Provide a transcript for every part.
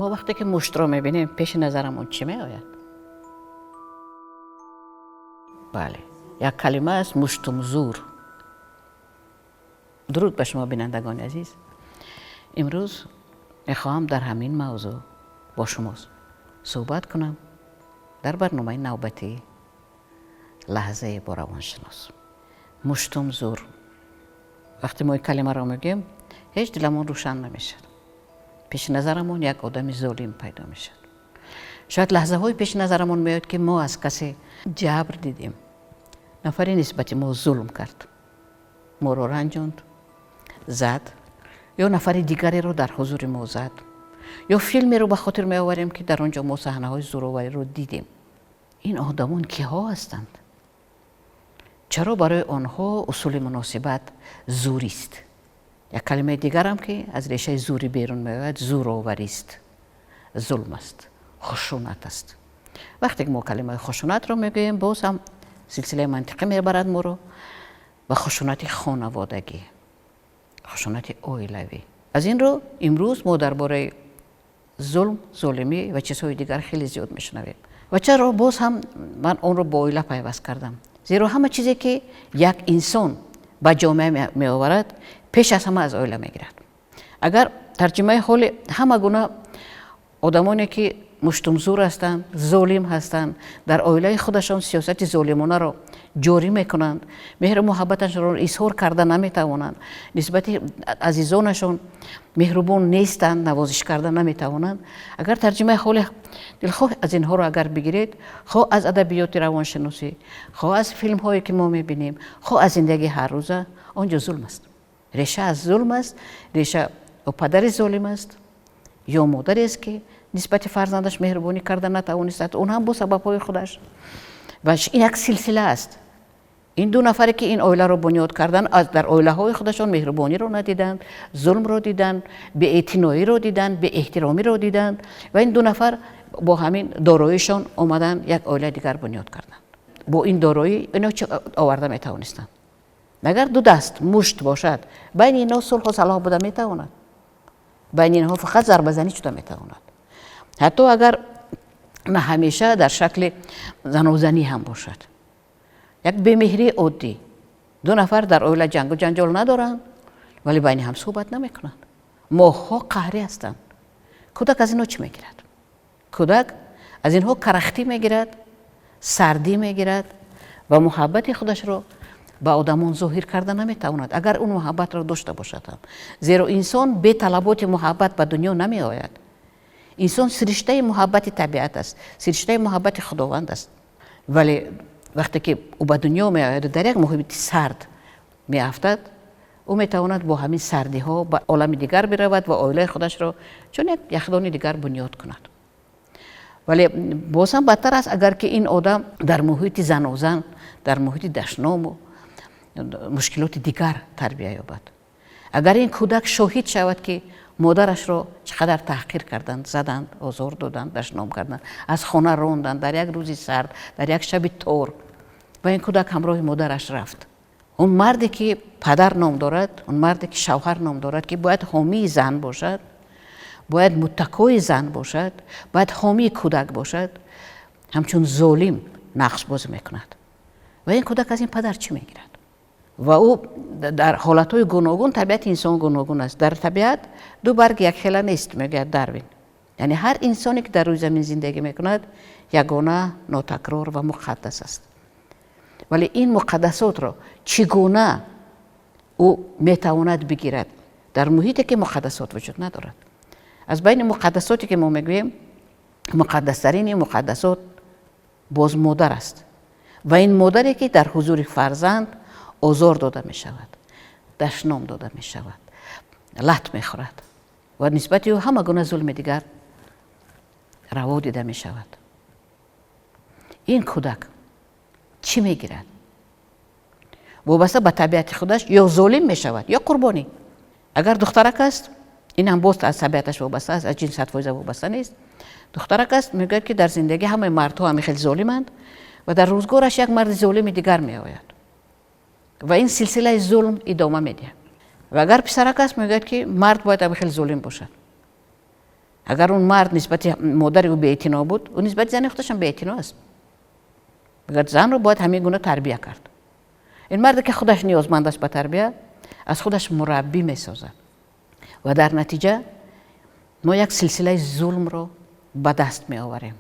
Мо вақте ки муштро мебинем, пеши назарамон чӣ меояд? Бале, як калима аст: муштумзур. Дуруд ба шумо, бинандагони азиз. Имрӯз мехоҳам дар ҳамин мавзӯъ бо шумо суҳбат кунам дар барномаи навбатии «Лаҳзае бо равоншинос». Муштумзур. Вақте мо ин калимаро мегӯем, ҳеҷ диламон рӯшан намешавад. Пеши назарамон як одами золим пайдо мешавад. Шояд лаҳзаҳои пеши назарамон меояд, ки мо аз касе ҷабр дидем, нафаре нисбати мо зулм кард, моро ранҷонд, зад ё нафари дигареро дар ҳузури мо зад, ё филмеро ба хотир меоварем, ки дар он ҷо мо саҳнаҳои зӯровариро дидем. Ин одамон киҳо ҳастанд? Чаро барои онҳо усули муносибат зӯрист? Як калимаи дигарам, ки аз решаи зӯрӣ берун меояд, зӯроварист, зулм аст, хушунат аст. Вақте ки мо калимаи хушунатро мегӯем, боз ҳам силсилаи мантиқӣ мебарад моро ба хушунати хонаводагӣ, хушунати оилавӣ. Аз ин рӯ имрӯз мо дар бораи зулм, золимӣ ва чизҳои дигар хеле зиёд мешунавем. Ва чаро боз ҳам ман онро бо оила пайваст кардам? Зеро ҳама чизе, ки як инсон ба ҷомеа меоварад, пеш аз ҳама аз оила мегирад. Агар тарҷимаи ҳоли ҳама гуна одамоне, ки муштумзур ҳастанд, золим ҳастанд, дар оилаи худашон сиёсати золимонаро ҷорӣ мекунанд, меҳру муҳаббаташонро изҳор карда наметавонанд, нисбати азизонашон меҳрубон нестанд, навозиш карда наметавонанд, агар тарҷимаи ҳоли дилхоҳ аз инҳоро агар бигиред, хоҳ аз адабиёти равоншиносӣ, хоҳ аз филмҳое, ки мо мебинем, хоҳ аз зиндагии ҳаррӯза, он ҷо зулм аст. Реша аз зулм аст. Реша ё падари золим аст, ё модарест, ки нисбати фарзандаш меҳрубонӣ карда натавонистааст, он ҳам бо сабабҳои худаш. Ва ин як силсила аст. Ин ду нафаре, ки ин оиларо бунёд карданд, дар оилаҳои худашон меҳрубониро надиданд, зулмро диданд, беэътиноиро диданд, беэҳтиромиро диданд ва ин ду нафар бо ҳамин дороишон омаданд, як оилаи дигар бунёд карданд. Бо ин дороӣ ино чӣ оварда метавонистанд? Агар ду даст мушт бошад, байни инҳо сулҳу салоҳ буда метавонад? Байни инҳо фақат зарбазанӣ шуда метавонад, ҳатто агар на ҳамеша дар шакли занозанӣ ҳам бошад. Як бемеҳрии оддӣ. Ду нафар дар оила ҷангу ҷанҷол надоранд, вале байни ҳам суҳбат намекунанд, моҳҳо қаҳрӣ ҳастанд. Кӯдак аз инҳо чӣ мегирад? Кӯдак аз инҳо карахтӣ мегирад, сардӣ мегирад ва муҳаббати худашро ба одамон зоҳир карда наметавонад, агар он муҳаббатро дошта бошад ҳам. Зеро инсон бе талаботи муҳаббат ба дунё намеояд. Инсон сириштаи муҳаббати табиат аст, сириштаи муҳаббати Худованд аст. Вале вақте ки ӯ ба дунё меояду дар як муҳити сард меафтад, ӯ метавонад бо ҳамин сардиҳо ба олами дигар биравад ва оилаи худашро чун як яхдони дигар бунёд кунад. Вале боз ҳам бадтар аст, агар ки ин одам дар муҳити занозан, дар муҳити дашному мушкилоти дигар тарбия ёбад. Агар ин кӯдак шоҳид шавад, ки модарашро чӣ қадар таҳқир карданд, заданд, озор доданд, дашном карданд, аз хона ронданд дар як рӯзи сард, дар як шаби тор, ва ин кӯдак ҳамроҳи модараш рафт, он марде, ки падар ном дорад, он марде, ки шавҳар ном дорад, ки бояд ҳомии зан бошад, бояд муттакои зан бошад, бояд ҳомии кӯдак бошад, ҳамчун золим нақш бозӣ мекунад. Ва ин кӯдак аз ин падар чӣ мегирад? Ва ӯ дар ҳолатҳои гуногун, табиати инсон гуногун аст, дар табиат ду барг якхела нест, мегӯяд Дарвин. Яъне ҳар инсоне, ки дар рӯи замин зиндагӣ мекунад, ягона, нотакрор ва муқаддас аст. Вале ин муқаддасотро чӣ гуна ӯ метавонад бигирад дар муҳите, ки муқаддасот вуҷуд надорад? Аз байни муқаддасоте, ки мо мегӯем, муқаддастарини муқаддасот боз модар аст. Ва ин модаре, ки дар ҳузури фарзанд озор дода мешавад, дашном дода мешавад, лат мехӯрад ва нисбати ӯ ҳама гуна зулми дигар раво дида мешавад, ин кӯдак чӣ мегирад? Вобаста ба табиати худаш ё золим мешавад, ё қурбонӣ. Агар духтарак аст, ин ҳам боз аз табиаташ вобаста аст, аз ҷинс 100% вобаста нест. Духтарак аст, мегӯяд, ки дар зиндагӣ ҳамаи мардҳо ҳами хел золиманд ва дар рӯзгораш як марди золими дигар меояд ва ин силсилаи зулм идома медиҳад. Ва агар писарак аст, мегӯяд, ки мард бояд ҳами хел золим бошад. Агар он мард нисбати модари ӯ беэътино буд, ӯ нисбати зани худашам беэътино аст. Мегӯяд, занро бояд ҳамин гуна тарбия кард. Ин марде ки худаш ниёзманд аст ба тарбия, аз худаш мураббӣ месозад ва дар натиҷа мо як силсилаи зулмро ба даст меоварем.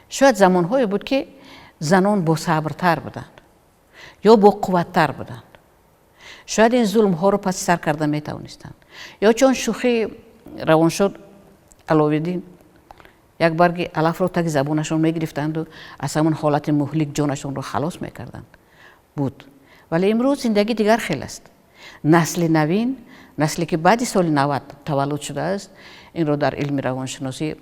Шояд замонҳое буд, ки занон босабртар буданд ё боқувваттар буданд, шояд ин зулмҳоро паси сар карда метавонистанд, ё чун шӯхии равоншод Аловиддин, як барги алафро таги забонашон мегирифтанду аз ҳамон ҳолати муҳлик ҷонашонро халос мекарданд буд. Вале имрӯз зиндагӣ дигар хел аст. Насли навин, насле ки баъди соли 90 таваллуд шудааст, инро дар илми равоншиносӣ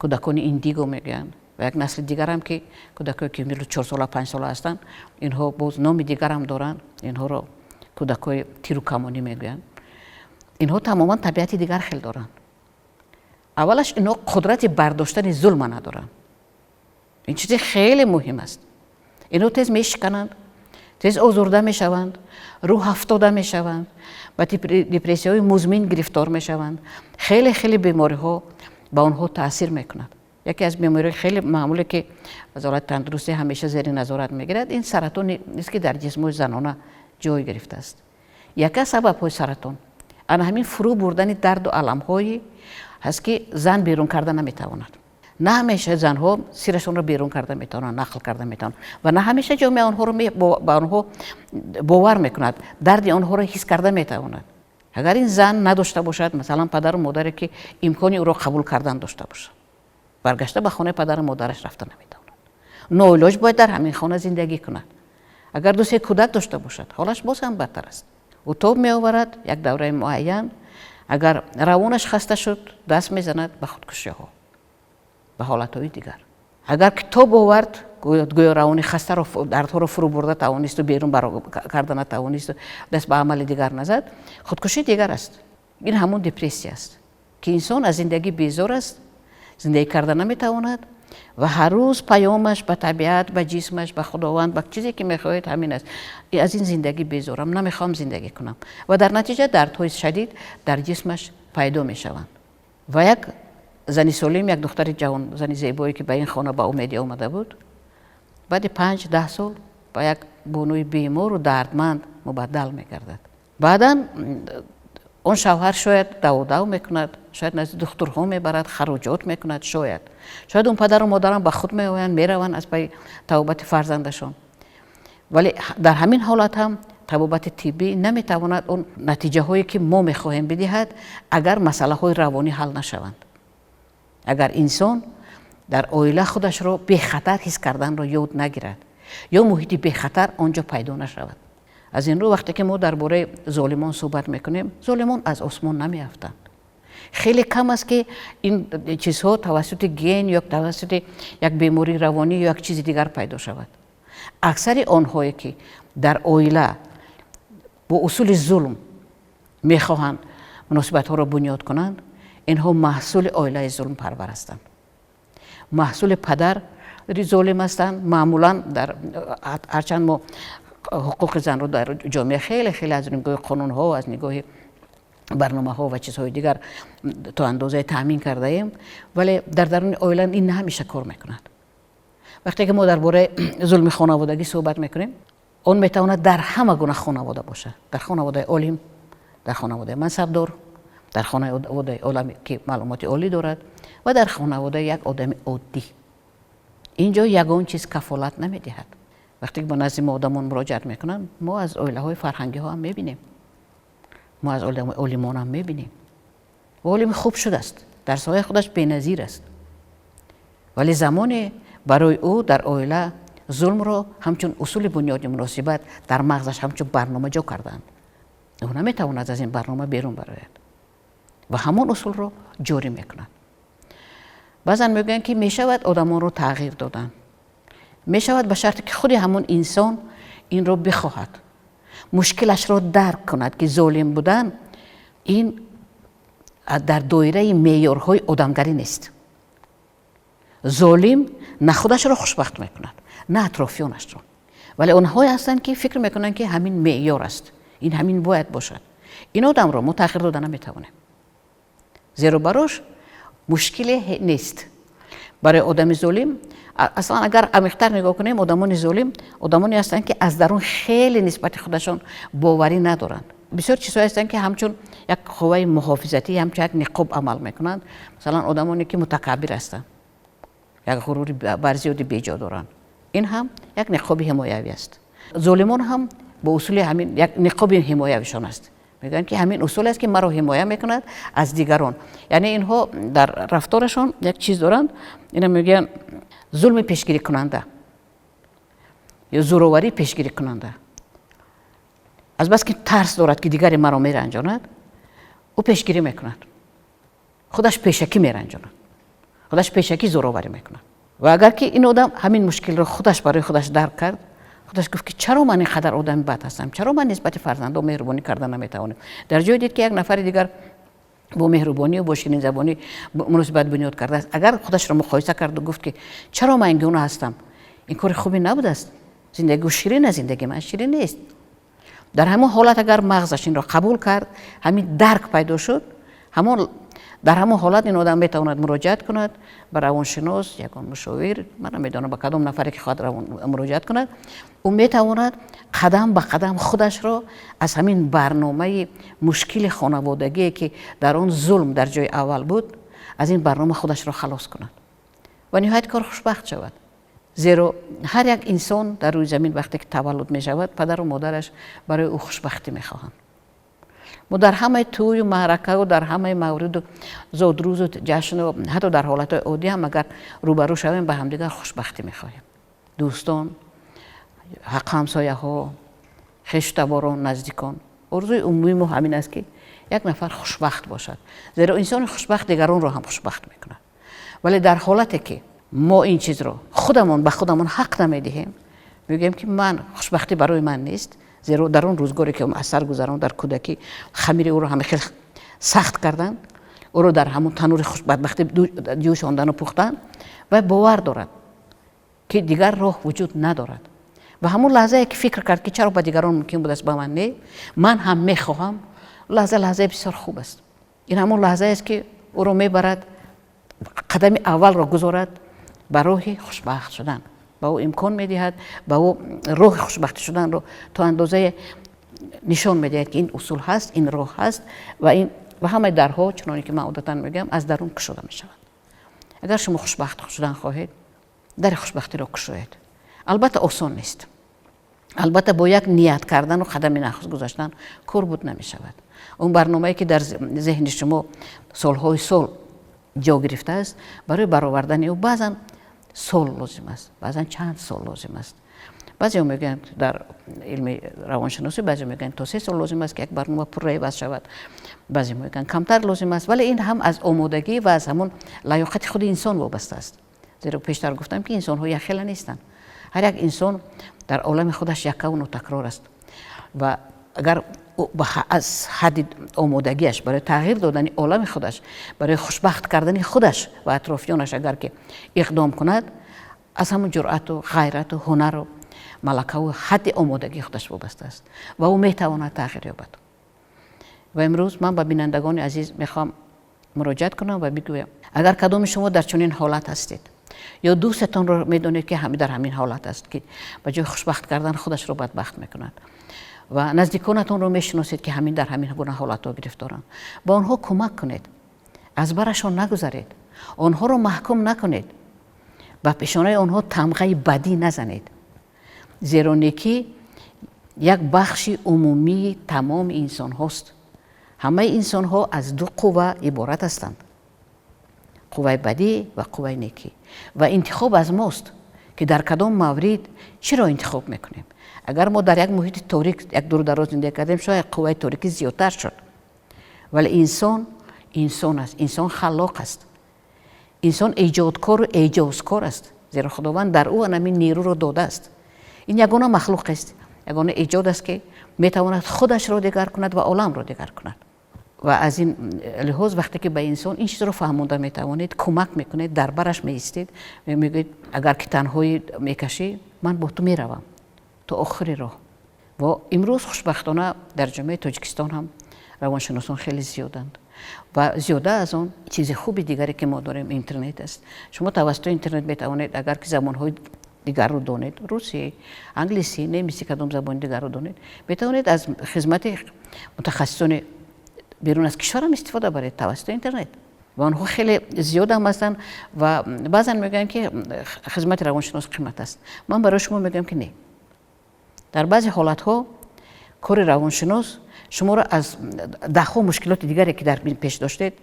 кӯдакони индиго мегӯянд, ва як насли дигарам, ки кӯдакое ки имрӯз 4-сола, 5-сола ҳастанд, инҳо боз номи дигарам доранд, инҳоро кӯдакои тиру камонӣ мегӯянд. Инҳо тамоман табиати дигар хел доранд. Аввалаш, инҳо қудрати бардоштани зулма надоранд. Ин чизи хеле муҳим аст. Инҳо тез мешикананд, тез озурда мешаванд, рӯҳафтода мешаванд, ба депрессияҳои музмин гирифтор мешаванд. Хеле хеле бемориҳо ба онҳо таъсир мекунад. Яке аз бемориҳои хеле маъмуле, ки Вазорати тандурустӣ ҳамеша зери назорат мегирад, ин саратоне нест, ки дар ҷисмҳои занона ҷой гирифтааст. Яке аз сабабҳои саратон ана ҳамин фурӯ бурдани дарду аламҳое ҳаст, ки зан берун карда наметавонад. На ҳамеша занҳо сирашонро берун карда метавонанд, нақл карда метавонанд, ва на ҳамеша ҷомеа онҳоро ба онҳо бовар мекунад, дарди онҳоро ҳис карда метавонад. Агар ин зан надошта бошад, масалан, падару модаре, ки имкони ӯро қабул кардан дошта бошад, баргашта ба хонаи падару модараш рафта наметавонад, ноилоҷ бояд дар ҳамин хона зиндагӣ кунад. Агар ду се кӯдак дошта бошад, ҳолаш боз ҳам бадтар аст. Ӯ тоб меоварад як давраи муайян, агар равонаш хаста шуд, даст мезанад ба худкушиҳо, ба ҳолатҳои дигар. Агар ки тоб овард, гӯё равони хастаро, дардҳоро фурӯ бурда тавонисту берун карда натавонисту даст ба амали дигар назад, худкушӣ дигар аст. Ин ҳамон депрессия аст, ки инсон аз зиндагӣ безор аст, зиндагӣ карда наметавонад ва ҳар рӯз паёмаш ба табиат, ба ҷисмаш, ба Худованд, ба чизе ки мехоҳед, ҳамин аст: аз ин зиндагӣ безорам, намехоҳам зиндагӣ кунам. Ва дар натиҷа дардҳои шадид дар ҷисмаш пайдо мешаванд. Ва як зани солим, як духтари ҷавон, зани зебое, ки ба ин хона ба умеде омада буд, баъди 5-10 сол ба як бонуи бемору дардманд мубаддал мегардад. Баъдан он шавҳар шояд даводав мекунад, шояд назди духтурҳо мебарад, хароҷот мекунад, шояд он падару модарам ба худ меоянд, мераванд аз пайи табобати фарзандашон. Вале дар ҳамин ҳолат ҳам табобати тиббӣ наметавонад он натиҷаҳое, ки мо мехоҳем, бидиҳад, агар масъалаҳои равонӣ ҳал нашаванд, агар инсон дар оила худашро бехатар ҳис карданро ёд нагирад ё муҳити бехатар он ҷо пайдо нашавад. Аз ин рӯ, вақте ки мо дар бораи золимон суҳбат мекунем, золимон аз осмон намеафтанд. Хеле кам аст, ки ин чизҳо тавассути ген ё тавассути як бемории равонӣ ё як чизи дигар пайдо шавад. Аксари онҳое, ки дар оила бо усули зулм мехоҳанд муносибатҳоро бунёд кунанд, инҳо маҳсули оилаи зулмпарвар ҳастанд, маҳсули падар золим ҳастанд маъмулан. Дар ҳарчанд мо ҳуқуқи занро дар ҷомеа хеле хеле аз нигоҳи қонунҳо, аз нигоҳи барномаҳо ва чизҳои дигар то андозае таъмин кардаем, вале дар даруни оила ин на ҳамеша кор мекунад. Вақте ки мо дар бораи зулми хонаводагӣ суҳбат мекунем, он метавонад дар ҳама гуна хонавода бошад: дар хонаводаи олим, дар хонаводаи мансабдор, дар хонаводаи оламе, ки маълумоти олӣ дорад, ва дар хонаводаи як одами оддӣ. Ин ҷо ягон чиз кафолат намедиҳад. Вақте ки ба назди мо одамон муроҷиат мекунанд, мо аз оилаҳои фарҳангиҳо ҳам мебинем, мо аз олимон ҳам мебинем. Олими хуб шудааст, дар соҳаи худаш беназир аст, вале замоне барои ӯ дар оила зулмро ҳамчун усули бунёди муносибат дар мағзаш ҳамчун барнома ҷо кардаанд, ӯ наметавонад аз ин барнома берун барояд ва ҳамон усулро ҷорӣ мекунад. Баъзан мегӯянд, ки мешавад одамонро тағйир додан. Мешавад, ба шарте ки худи ҳамон инсон инро бихоҳад, мушкилашро дарк кунад, ки золим будан ин дар доираи меъёрҳои одамгарӣ нест. Золим на худашро хушбахт мекунад, на атрофиёнашро. Вале онҳое ҳастанд, ки фикр мекунанд, ки ҳамин меъёр аст, ин ҳамин бояд бошад. Ин одамро мо тағйир дода наметавонем. Зеро барош мушкиле нест. Барои одами золим, аслан агар амиқтар нигоҳ кунем, одамони золим одамоне ҳастанд, ки аз дарун хеле нисбати худашон боварӣ надоранд. Бисёр чизҳое ҳастанд, ки ҳамчун як қувваи муҳофизатӣ, ҳамчун як ниқоб амал мекунанд. Масалан, одамоне ки мутакаббир ҳастанд, як ғурури барзиёди беҷо доранд, ин ҳам як ниқоби ҳимоявӣ аст. Золимон ҳам бо усули ҳамин як ниқоби ҳимоявишон аст. Мегӯянд, ки ҳамин усул аст, ки маро ҳимоя мекунад аз дигарон. Яъне инҳо дар рафторашон як чиз доранд, ина мегӯянд зулми пешгирикунанда ё зӯроварии пешгирикунанда. Азбаски тарс дорад, ки дигаре маро меранҷонад, ӯ пешгирӣ мекунад, худаш пешакӣ меранҷонад, худаш пешакӣ зӯроварӣ мекунад. Ва агар ки ин одам ҳамин мушкилро худаш барои худаш дарк кард, худаш гуфт, ки чаро ман ин қадар одами бад ҳастам, чаро ман нисбати фарзандон меҳрубонӣ карда наметавонем, дар ҷое дид, ки як нафари дигар бо меҳрубонию бо ширинзабонӣ муносибат бунёд кардааст, агар худашро муқоиса карду гуфт, ки чаро ман ин гуна ҳастам, ин кори хубе набудааст, зиндагӣ ширин аст, зиндагии ман ширин нест, дар ҳамон ҳолат агар мағзаш инро қабул кард, ҳамин дарк пайдо шуд, ҳамон дар ҳамон ҳолат ин одам метавонад муроҷиат кунад ба равоншинос, ягон мушовир, ман намедонам, ба кадом нафаре ки хоҳад муроҷиат кунад, ӯ метавонад қадам ба қадам худашро аз ҳамин барномаи мушкили хонаводагие, ки дар он зулм дар ҷои аввал буд, аз ин барнома худашро халос кунад ва ниҳоят кор хушбахт шавад. Зеро ҳар як инсон дар рӯи замин вақте ки таваллуд мешавад, падару модараш барои ӯ хушбахтӣ мехоҳанд. Мо дар ҳамаи тӯю маъракаву дар ҳамаи мавриду зодрӯзу ҷашну ҳатто дар ҳолатҳои оддӣ ҳам агар рӯбарӯ шавем, ба ҳамдигар хушбахтӣ мехоҳем. Дӯстон, ҳаққу ҳамсояҳо, хешу таборон, наздикон, орзуи умумии мо ҳамин аст, ки як нафар хушбахт бошад, зеро инсони хушбахт дигаронро ҳам хушбахт мекунад. Вале дар ҳолате ки мо ин чизро худамон ба худамон ҳақ намедиҳем, мегӯем, ки ман хушбахтӣ барои ман нест, зеро дар он рӯзгоре ки аз сар гузарон дар кӯдакӣ, хамири ӯро ҳама хел сахт карданд, ӯро дар ҳамон танури бадбахтӣ ҷӯшондану пухтанд ва бовар дорад, ки дигар роҳ вуҷуд надорад. Ва ҳамон лаҳзае ки фикр кард, ки чаро ба дигарон мумкин будааст, ба ман не, ман ҳам мехоҳам, лаҳза лаҳзаи бисёр хуб аст. Ин ҳамон лаҳзаест, ки ӯро мебарад қадами аввалро гузорад ба роҳи хушбахт шудан, ба ӯ имкон медиҳад, ба ӯ роҳи хушбахтӣ шуданро то андозае нишон медиҳад, ки ин усул ҳаст, ин роҳ ҳаст ва ин ва ҳамаи дарҳо, чуноне ки ман одатан мегӯям, аз дарун кушода мешаванд. Агар шумо хушбахт шудан хоҳед, дари хушбахтиро кушоед. Албатта, осон нест, албатта, бо як ният кардану қадами нахуст гузаштан кор буд намешавад. Он барномае, ки дар зеҳни шумо солҳои сол ҷо гирифтааст, барои баровардани ӯ баъзан сол лозим аст, баъзан чанд сол лозим аст. Баъзеҳо мегӯянд, дар илми равоншиносӣ баъзеҳо мегӯянд, то 3 сол лозим аст, ки як барнома пурра иваз шавад, баъзе мегӯянд, камтар лозим аст. Вале ин ҳам аз омодагӣ ва аз ҳамон лаёқати худи инсон вобаста аст, зеро пештар гуфтам, ки инсонҳо якхела нестанд. Ҳар як инсон дар олами худаш яккаву нотакрор аст ва агар аз ҳадди омодагиаш барои тағйир додани олами худаш, барои хушбахт кардани худаш ва атрофиёнаш агар ки иқдом кунад, аз ҳамон ҷуръату ғайрату ҳунару малакаву ҳадди омодагии худаш вобаста аст ва ӯ метавонад тағйир ёбад. Ва имрӯз ман ба бинандагони азиз мехоҳам муроҷиат кунам ва бигӯям: агар кадоми шумо дар чунин ҳолат ҳастед ё дӯстатонро медонед, ки дар ҳамин ҳолат аст, ки ба ҷои хушбахт кардан худашро бадбахт мекунад, ва наздиконатонро мешиносед, ки ҳамин дар ҳамин гуна ҳолатҳо гирифторанд, ба онҳо кӯмак кунед, аз барашон нагузаред, онҳоро маҳкум накунед, ба пешонаи онҳо тамғаи бадӣ назанед, зеро некӣ як бахши умумии тамоми инсонҳост. Ҳамаи инсонҳо аз ду қувва иборат ҳастанд: қувваи бадӣ ва қувваи некӣ. Ва интихоб аз мост, ки дар кадом маврид чиро интихоб мекунем. Агар мо дар як муҳити торик як дуру дароз зиндагӣ кардем, шояд қувваи торикӣ зиёдтар шуд. Вале инсон инсон аст, инсон халлоқ аст, инсон эҷодкору эъҷозкор аст, зеро Худованд дар ӯ ҳамин нерӯро додааст. Ин ягона махлуқ аст, ягона эҷод аст, ки метавонад худашро дигар кунад ва оламро дигар кунад. Ва аз ин лиҳоз, вақте ки ба инсон ин чизро фаҳмонда метавонед, кӯмак мекунед, дар бараш меистед, мегӯед: агар ки танҳоӣ мекашӣ, ман бо ту меравам то охири роҳ. Ва имрӯз хушбахтона дар ҷомеаи Тоҷикистон ҳам равоншиносон хеле зиёданд. Ва зиёда аз он, чизи хуби дигаре, ки мо дорем, интернет аст. Шумо тавассути интернет метавонед, агар ки забонҳои дигарро донед, русӣ, англисӣ, немисӣ, кадом забони дигарро донед, метавонед аз хизмати мутахассисони берун аз кишварам истифода баред тавассути интернет. Ва онҳо хеле зиёдам ҳастанд. Ва баъзан мегӯянд, ки хизмати равоншинос қимат аст. Ман барои шумо мегӯям, ки не, дар баъзе ҳолатҳо кори равоншинос шуморо аз даҳҳо мушкилоти дигаре, ки дар пеш доштед,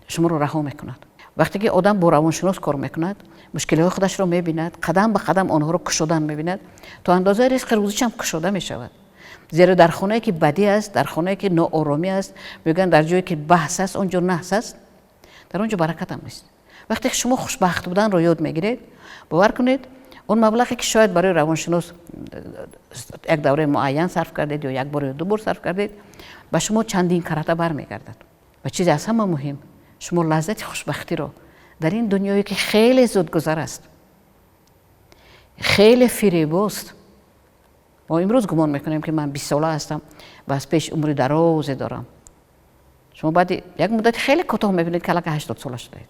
шуморо раҳо мекунад. Вақте ки одам бо равоншинос кор мекунад, мушкилиҳои худашро мебинад, қадам ба қадам онҳоро кушодан мебинад, то андозаи ризқи рӯзишам кушода мешавад. Зеро дар хонае, ки бадӣ аст, дар хонае, ки нооромӣ аст, мегӯянд, дар ҷое, ки баҳс аст, он ҷо наҳс аст, дар он ҷо баракатам нест. Вақте ки шумо хушбахт буданро ёд мегиред, бовар кунед, он маблағе, ки шояд барои равоншинос як давраи муайян сарф кардед ё як бор ё ду бор сарф кардед, ба шумо чандин карата бармегардад. Ва чизе аз ҳама муҳим, шумо лаззати хушбахтиро дар ин дунёе, ки хеле зудгузар аст, хеле фиребост. Мо имрӯз гумон мекунем, ки ман 20-сола ҳастам ва аз пеш умри дарозе дорам. Шумо баъди як муддати хеле кӯтоҳ мебинед, ки аллакай 80-сола шудаед.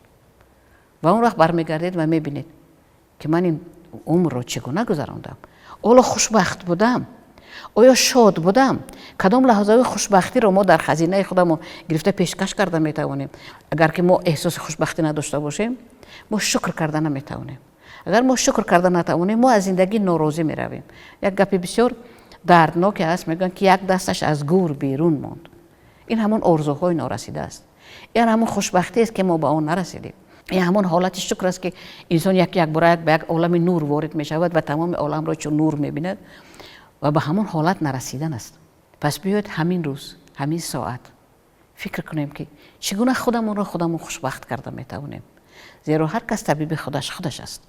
Ва он вақт бармегардед ва мебинед, ки ман ин умрро чӣ гуна гузарондам? Оё хушбахт будам? Оё шод будам? Кадом лаҳзаҳои хушбахтиро мо дар хазинаи худамон гирифта пешкаш карда метавонем? Агар ки мо эҳсоси хушбахтӣ надошта бошем, мо шукр карда наметавонем. Агар мо шукр карда натавонем, мо аз зиндагӣ норозӣ меравем. Як гапи бисёр дардноке аст, мегӯянд, ки як дасташ аз гӯр берун монд. Ин ҳамон орзуҳои норасида аст, ин ҳамон хушбахтиест, ки мо ба он нарасидем, ин ҳамон ҳолати шукр аст, ки инсон як якбора ба як олами нур ворид мешавад ва тамоми оламро чун нур мебинад, ва ба ҳамон ҳолат нарасидан аст. Пас биёед, ҳамин рӯз, ҳамин соат фикр кунем, ки чӣ гуна худамонро худамон хушбахт карда метавонем. Зеро ҳар кас табиби худаш худаш аст,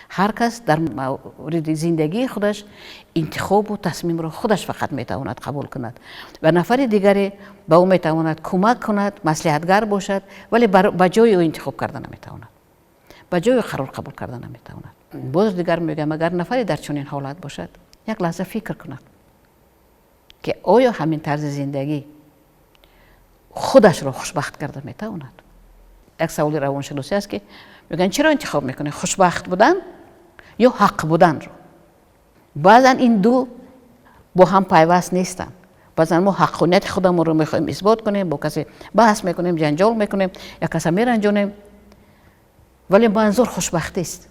ҳар кас дар мавриди зиндагии худаш интихобу тасмимро худаш фақат метавонад қабул кунад, ва нафари дигаре ба ӯ метавонад кӯмак кунад, маслиҳатгар бошад, вале ба ҷои ӯ интихоб карда наметавонад, ба ҷои ӯ қарор қабул карда наметавонад. Боз дигар мегӯям, агар нафаре дар чунин ҳолат бошад, як лаҳза фикр кунад, ки оё ҳамин тарзи зиндагӣ худашро хушбахт карда метавонад. Як саволи равоншиносӣ аст, ки мегӯянд, чиро интихоб мекунед, хушбахт будан ё ҳақ буданро? Баъзан ин ду бо ҳам пайваст нестанд. Баъзан мо ҳаққонияти худамонро мехоҳем исбот кунем, бо касе баҳс мекунем, ҷанҷол мекунем, як каса меранҷонем, вале манзур хушбахтист.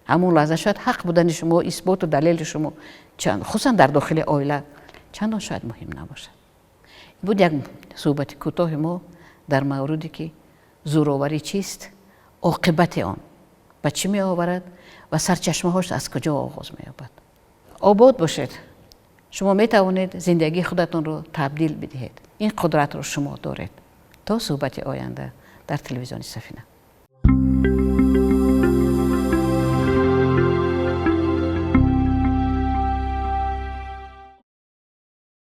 Ҳамон лаҳза шояд ҳақ будани шумо, исботу далели шумо, хусусан дар дохили оила, чандон шояд муҳим набошад. Буд як суҳбати кӯтоҳи мо дар мавриде, ки зӯроварӣ чист, оқибати он ба чӣ меоварад ва сарчашмаҳош аз куҷо оғоз меёбад. Обод бошед. Шумо метавонед зиндагии худатонро табдил бидиҳед, ин қудратро шумо доред. То суҳбати оянда дар телевизиони Сафина.